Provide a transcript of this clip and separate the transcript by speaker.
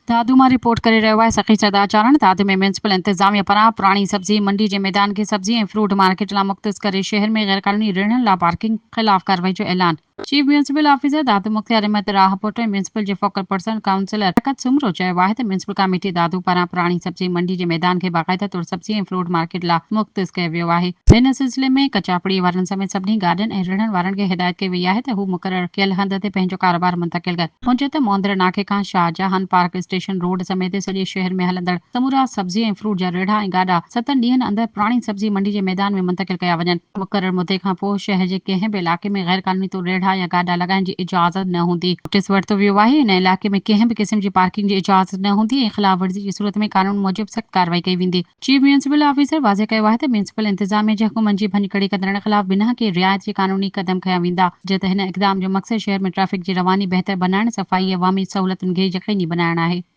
Speaker 1: دادو مان رپورٽ ڪري رهيو آهي سخي سردار چارڻ دادو ۾ ميونسپل انتظاميه پاران پراڻي سبزي منڊي جي ميدان کي سبزي ۽ فروٽ مارڪيٽ لا مختص ڪري شهر ۾ غيرقانوني ريڙهن لا پارڪنگ خلاف ڪارروائي جو اعلان. Chief municipal officer Dadu Mukhtiar Ahmed Rahput ۽ municipal جي فوڪل پرسن ڪائونسلر لياقت سومرو چيو آهي ته ميونسپل ڪاميٽي دادو پاران پراڻي سبزي منڊي جي ميدان کي باقاعده طور سبزي ۽ فروٽ مارڪيٽ لا مختص ڪيو ويو آهي. ان سلسلي ۾ ڪچاپڙي وارن سميت سڀني گاڏين ۽ ريڙهن وارن کي هدايت ڪئي وئي آهي ته هو مقرر ڪيل هنڌ تي پنهنجو ڪاروبار منتقل ڪن. هن چيو ته موندر ناڪي کان شاهجهان پارڪ اسٽيشن روڊ سميت سڄي شهر ۾ هلندڙ سمورا سبزي ۽ فروٽ جا ريڙها ۽ گاڏا ستن ڏينهن اندر پراڻي سبزي منڊي جي ميدان ۾ منتقل ڪيا وڃن. مقرر مدي کان پوء شهر جي ڪنهن به علائقي ۾ غير قانوني طور ريڙها يا گاڏا لڳائڻ جي اجازت نه هوندي. نوٽيس ورتو ويو آهي، ان علائقي ۾ ڪنهن به قسم جي پارڪنگ جي اجازت نه هوندي ۽ خلاف ورزي جي صورت ۾ قانون موجب سخت ڪارروائي ڪئي ويندي. چيف ميونسپل آفيسر واضح ڪيو آهي ته ميونسپل انتظاميه جي حڪمن جي ڀڃڪڙي ڪندڙن خلاف بنا ڪنهن رعايت جي قانوني قدم کنيا ويندا، جئين ته هن اقدام جو مقصد شهر ۾ ٽريفڪ جي رواني بهتر بنائڻ، صفائي ۽ عوامي سهولتن کي يقيني بنائڻ آهي.